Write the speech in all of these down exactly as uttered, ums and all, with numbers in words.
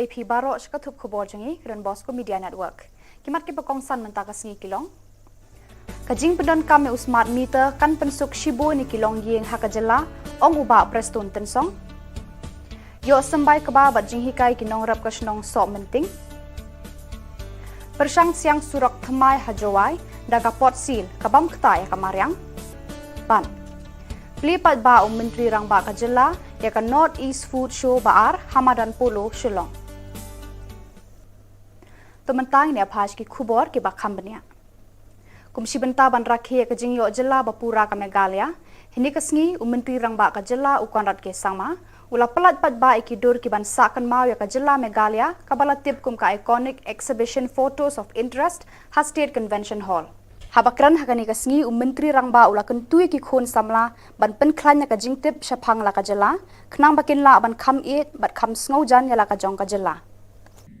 Ïa phi baroh sha ka thup khubor jong ngi, ka Don Bosco Media Network. Ki mat kiba kongsan mynta ka sngi ki long: Ka jingpyndonkam ïa u smart meter kan pynsuk shibun ïa ki longïing ha ka jylla, ong u Bah Prestone Tynsong. Ïoh symbai kba bad jinghikai ki nongrep ka shnong Sohmynting. Pyrshang siang surok thymmai ha Jowai da ka Port Seal ka bam kata ïa ka mariang. Bad plie paidbah u Myntri Rangbah ka jylla ïa ka North East Food Show ba ar ha madan Polo, Shillong. To mynta ngin ïa phai sha ki khubor kiba kham bniah. Kum shi bynta ban rakhe ïa ka jingïoh jylla ba pura ka Meghalaya, hynne ka sngi u Myntri Rangbah ka jylla u Conrad K Sangma u la pyllait paidbah ïa ki dur kiban sah kynmaw ïa ka jylla Meghalaya kaba la tip kum ka Iconic Exhibition Photos of Interest ha State Convention Hall. Haba kren ha kane ka sngi, u Myntri Rangbah u la kyntu ïa ki khun samla ban pynkhlaiñ ïa ka jingtip shaphang la ka jylla, khnang ba kin lah ban kham ïeit bad kham sngewjan ïa la ka jong ka jylla.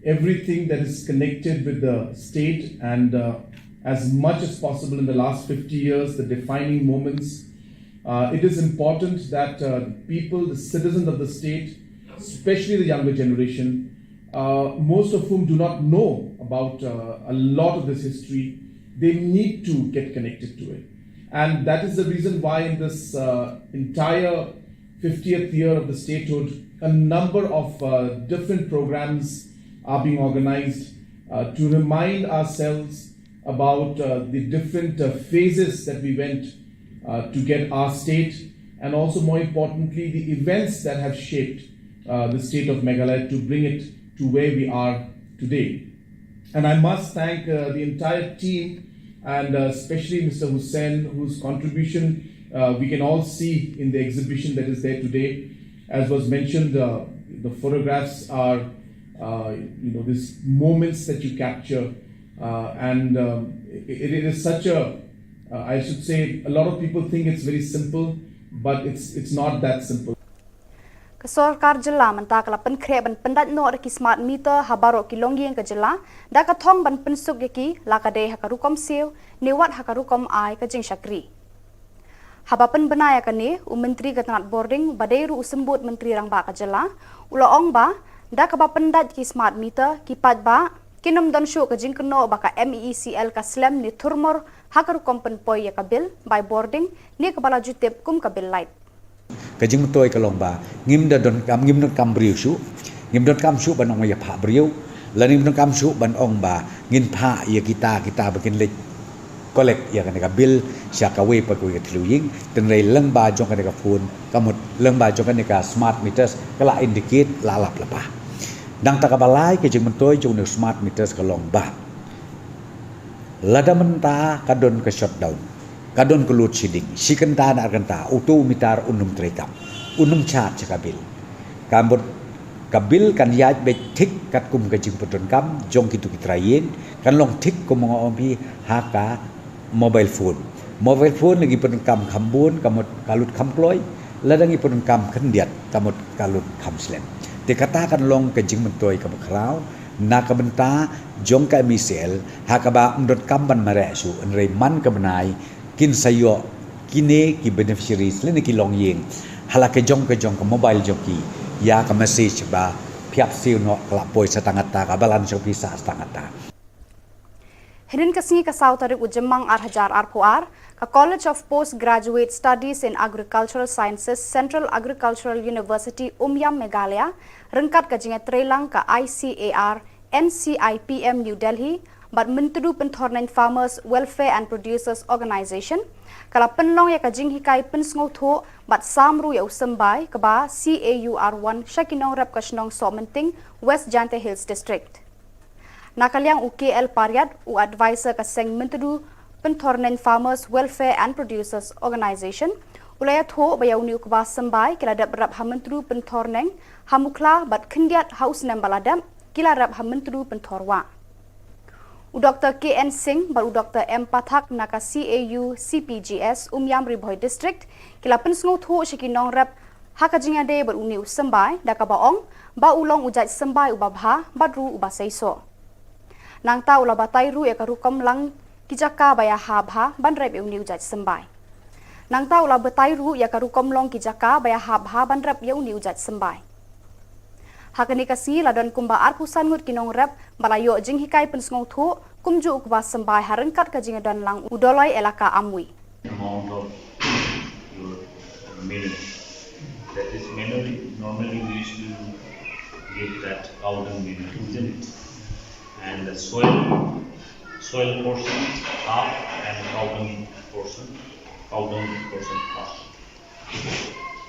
Everything that is connected with the state and, uh, as much as possible in the last fifty years, the defining moments. Uh, it is important that, uh, the people, the citizens of the state, especially the younger generation, uh, most of whom do not know about, uh, a lot of this history, they need to get connected to it. And that is the reason why in this, uh, entire fiftieth year of the statehood, a number of, uh, different programs are being organized, uh, to remind ourselves about, uh, the different, uh, phases that we went, uh, to get our state, and also, more importantly, the events that have shaped, uh, the state of Meghalaya to bring it to where we are today. And I must thank, uh, the entire team and, uh, especially Mister Hussain, whose contribution, uh, we can all see in the exhibition that is there today. As was mentioned, uh, the photographs are, uh, you know, these moments that you capture, uh, and, um, it, it is such a, uh, I should say, a lot of people think it's very simple, but it's, it's not that simple. Ka sorkar jylla mynta ka la pynkhreh ban pyndait noh da ki smart meter ha baroh ki longïing ka jylla, da ka thong ban pynsuk ïa ki, la ka dei ha ka rukom siew ne wat ha ka rukom ai ka jingshakri. Haba pynbna ïa kane, u Myntri ka tnat bording ba dei ruh u symbud Myntri Rangbah ka jylla u la ong ba da kaba pyndait ki smart meter, ki paidbah kin ym don shuh ka jingkynnoh ba ka M E E C L ka slem ne thurmur ha ka rukom pynpoi ïa ka bill bai bording ne kaba la ju tip kum ka bill light. Ka jingmyntoi ka long ba ngim da donkam, ngim donkam briew shuh, ngim donkam shuh ban ong ïa phah briew, lane ngim donkam shuh ban ong ba ngin phah ïa kita kita ba kin leit collect ïa kane ka bill sha kawei pa kawei ka thliew ïing. Hynrei lyngba jong kane ka phone, ka mut lyngba jong kane ka smart meters, ka la indicate, la lap lypa. Nangta kaba lai ka jingmyntoi jong une u smart meters ka long ba lada mynta ka don ka shutdown, ka don ka load shedding, shi kynta ne ar kynta, uto u meter un ym treikam, un ym charge sha ka bill. Ka mut ka bill kan ïaid beit thik katkum ka jingpyndonkam jong kito ki trai ïing, kan long thik kum nga ong phi ha ka mobile phone. Mobile phone lada ngi pyndonkam kham bun, ka mut ka lut kham kloi, lada ngi pyndonkam khyndiat, ka mut ka lut kham slem. Te kata kan long ka jingmyntoi kaba khraw na ka bynta jong ka M E E C L, ha kaba ym donkam ban mareh shuh, hynrei man ka bnai kin sa ïoh kine ki beneficiaries lane ki longïing ha la ka jong ka jong ka mobile jong ki ïa ka message ba phi hap siew noh, ka la poi sa tang katta, ka balance jong phi sa tang katta. Hynnin ka sngi, ka saw tarik u Jymmang ar hajar arphew ar, ka College of Postgraduate Studies in Agricultural Sciences, Central Agricultural University, Umiam, Meghalaya, ryngkat ka jingïatreilang ka I C A R, N C I P M New Delhi bad Myntdu Pynthorneiñ Farmers Welfare and Producers Organisation, ka la pynlong ïa ka jinghikai pynsngewthuh bad sam ruh ïa u symbai kaba C A U R one sha ki nongrep ka shnong Sohmynting, West Jaintia Hills District. Na ka liang u K L Pariat, u advisor ka seng Myntdu Pynthorneiñ Farmers Welfare and Producers Organisation, u la ïathuh ba ïa une u kba symbai ki la dep rep ha Myntdu Pynthorneiñ ha Mukhla bad khyndiat ha u snem ba la dep ki la rep ha Myntdu Pynthorwah. U Doktor K N Singh bad u Doktor M Pathak na ka C A U C P G S Umiam, Ri Bhoi District, ki la pynsngewthuh sha ki nongrep ha ka jingïadei bad une u symbai da kaba ong ba u long u jait symbai uba bha bad ruh uba seisoh. Nangta u la batai ruh ïa ka rukom lang ki jaka ba ïahap bha ban rep ïa une u jait symbai. Nangta u la batai ruh ïa ka rukom long ki jaka ba ïahap bha ban rep ïa une u jait symbai. Ha kane ka sngi la don kumba arphew san ngut ki nongrep ba la ïoh jinghikai pynsngewthuh, kumjuh u kba symbai ha ryngkat ka jingdon lang u Doloi Elaka Amwi. Amount of your menu. That is manually, normally we used to give that cow dung menu, isn't it? And the soil, soil portion half and cow dung portion, cow dung portion half.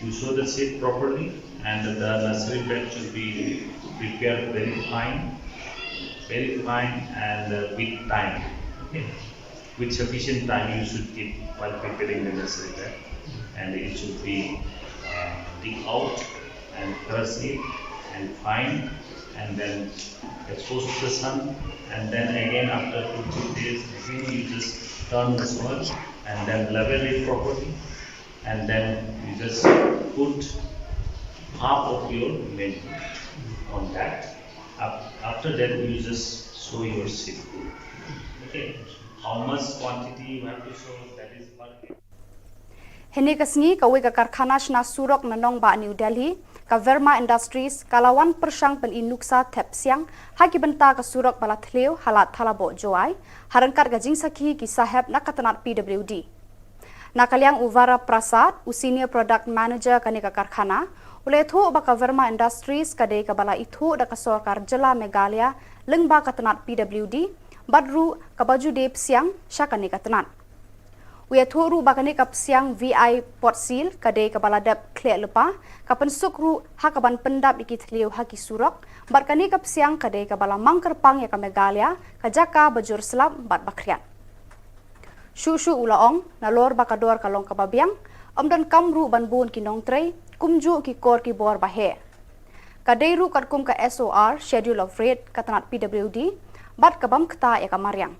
You sow the seed properly and the nursery bed should be prepared very fine, very fine and uh, with time. Okay. With sufficient time you should keep while preparing the nursery bed, and it should be uh, dig out and crush it and fine and then expose to the sun, and then again after two three days again you just turn the soil and then level it properly, and then you just put half of your milk on that. After that you just sow your seed. Okay, how much quantity you have to sow, that is per acre. Hynne ka sngi kawei ka karkhana shna surok na nongbah New Delhi, ka Verma Industries, ka la wan pyrshang pyni nuksa thep psiang ha ki bynta ka surok ba la thliew ha Lad Thalaboh, Jowai, ha ryngkat ka jingsakhi ki sahep na ka tnat P W D. Na ka liang u Vara Prasad, u Senior Product Manager kane ka karkhana, u la ïathuh ba ka Verma Industries ka dei kaba la ithuh da ka sorkar jylla Meghalaya lyngba ka tnat P W D bad ruh kaba ju die psiang sha kane ka tnat. U ïathuh ruh ba kane ka psiang V I Potsil ka dei kaba la dep khleh lypa, ka pynsuk ruh ha kaban pyndap ïa ki thliew ha ki surok, bad kane ka psiang ka dei kaba la mang kyrpang ïa ka Meghalaya, ka jaka ba jur slap bad ba khriat. Shuh shuh u la ong, nalor ba ka dor ka long kaba biang, ym donkam ruh ban bun ki nongtrei, kumjuh ki kor ki bor ba heh. Ka dei ruh katkum ka S O R, Schedule of Rate, ka tnat P W D, bad ka bam kata ïa ka mariang.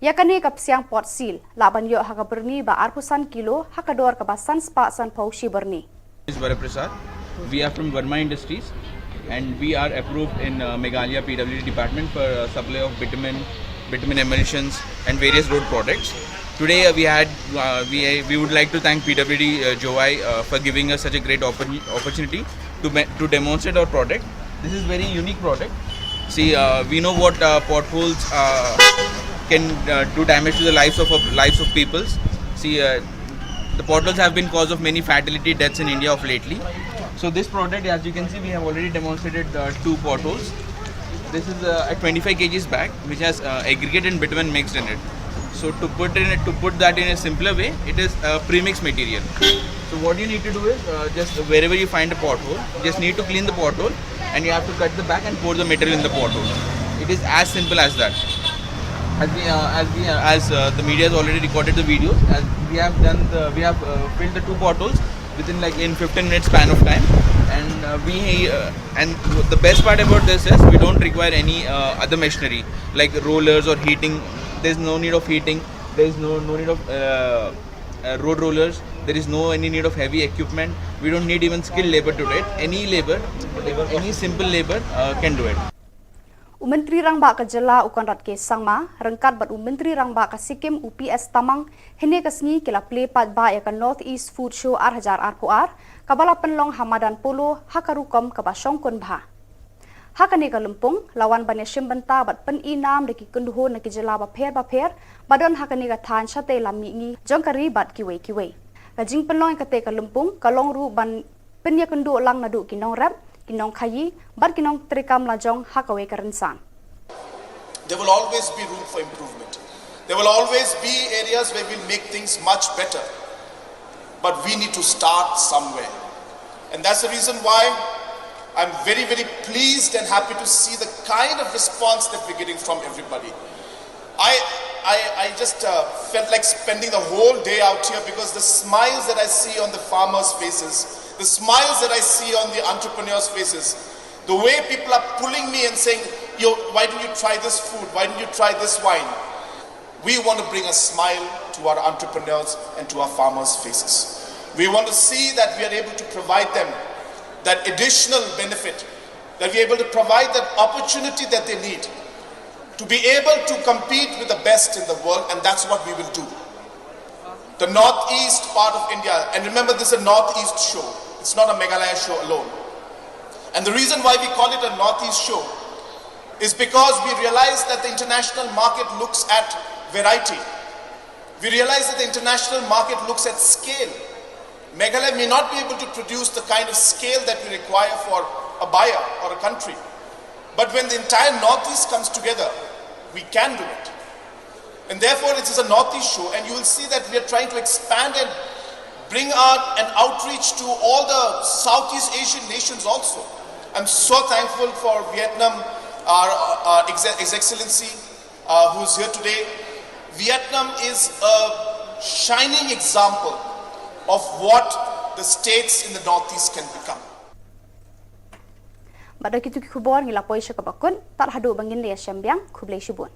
Ïa kane ka psiang Potsil, lah ban ïoh ha ka byrni ba arphew san kilo, ha ka dor kaba san spah sanphew shi byrni. Is Varaprasad. We are from Verma Industries and we are approved in uh, Meghalaya P W D department for uh, supply of bitumen, bitumen emulsions and various road products. Today uh, we had uh, we we would like to thank P W D uh, Jowai uh, for giving us such a great oppor- opportunity to ma- to demonstrate our product. This is very unique product. See, uh, we know what uh, potholes uh, can uh, do damage to the lives of uh, lives of peoples. See, uh, the potholes have been cause of many fatality deaths in India of lately. So this product, as you can see, we have already demonstrated uh, two potholes. This is uh, a twenty-five kgs bag, which has uh, aggregate and bitumen mixed in it. So to put in to put that in a simpler way, it is a premix material. So what you need to do is uh, just wherever you find a pothole, you just need to clean the pothole and you have to cut the bag and pour the material in the pothole. It is as simple as that. As we, uh, as we, uh, as uh, the media has already recorded the videos, as we have done, the, we have uh, filled the two potholes within like in fifteen minutes span of time, and uh, we uh, and the best part about this is we don't require any uh, other machinery like rollers or heating. There's no need of heating. There's no no need of uh, uh, road rollers. There is no any need of heavy equipment. We don't need even skilled labor to do it. Any labor, any simple labor uh, can do it. U Myntri Rangbah ka Jylla u Conrad K Sangma, ryngkat bad u Myntri Rangbah ka Sikkim u P S Tamang, hynne ka sngi ki la plie paidbah ïa ka North East Food Show ar hajar arphew ar, kaba la pynlong ha Madan Polo, ha ka rukom kaba shongkun bha. Ha kane ka lympung, la wan ban ïashim bynta bad pyni nam da ki kynhun na ki jylla bapher bapher, ba don ha kane ka thaiñ shatei lam mihngi, jong ka ri bad kiwei kiwei. Ka jingpynlong ïa katei ka lympung, ka long ruh ban pynïakynduh lang naduh ki nongrep, ki nongkhaïi, bad ki nongtreikam lajong ha kawei ka rynsan. There will always be room for improvement. There will always be areas where we'll make things much better. But we need to start somewhere. And that's the reason why I'm very, very pleased and happy to see the kind of response that we're getting from everybody. I, I, I just uh, felt like spending the whole day out here because the smiles that I see on the farmers' faces, the smiles that I see on the entrepreneurs' faces, the way people are pulling me and saying, "Yo, why don't you try this food? Why don't you try this wine?" We want to bring a smile to our entrepreneurs and to our farmers' faces. We want to see that we are able to provide them that additional benefit, that we are able to provide that opportunity that they need to be able to compete with the best in the world, and that's what we will do. The northeast part of India, and remember, this is a northeast show, it's not a Meghalaya show alone. And the reason why we call it a Northeast show is because we realize that the international market looks at variety. We realize that the international market looks at scale. Meghalaya may not be able to produce the kind of scale that we require for a buyer or a country. But when the entire Northeast comes together, we can do it. And therefore, it is a Northeast show, and you will see that we are trying to expand and bring out an outreach to all the Southeast Asian nations also. I'm so thankful for Vietnam, our, our Ex-, His Excellency, uh, who's here today. Vietnam is a shining example of what the states in the Northeast can become. Bad da kitu ki khubor ngi la poi sha kaba kut, tad haduh ba ngin ïa shem biang, khublei shibun.